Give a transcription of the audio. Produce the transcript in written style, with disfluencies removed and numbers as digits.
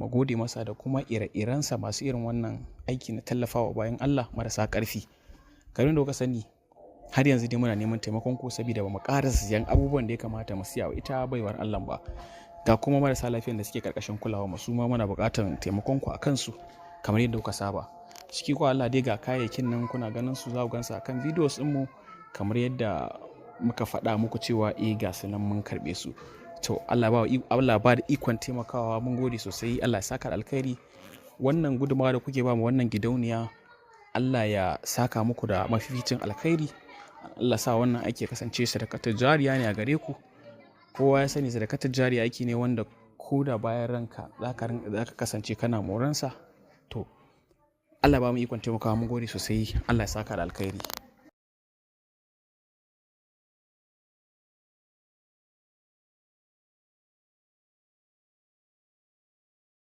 Mu gode masa da kuma ire-irensa masu irin wannan aiki na tallafawa bayan Allah marasa ƙarfi. Kamar da kuka sani, har yanzu dai muna neman taimakon ku saboda ba mu ƙara siyan abubuwan da ya kamata mu siya wa ita baiwar Allah ba. Ga kuma marasa lafiyan da suke ƙarƙashin kulawa mu, su ma muna buƙatar taimakon ku a kansu kamar yadda kuka saba. Ciki ko Allah dai ga kayayyakin nan kuna ganin su, za ku gansu akan videos ɗinmu kamar yadda muka faɗa muku cewa eh, ga su nan mun karɓe su. To, Allah ba da ikon taimakawa. Mun gode sosai. Allah ya saka alkhairi. Wannan gudunmawa da kuke ba mu wannan gidauniya, Allah ya saka muku da mafificin alkhairi. Allah sa wannan aiki ya kasance sadakatar jariya ne a gare ku. Kowa ya sani sadakatar jariya aiki ne wanda ko da bayan ranka za ka kasance kana moransa. To, Allah ba mu ikon taimakawa. Mun gode sosai. Allah ya saka da alkhairi.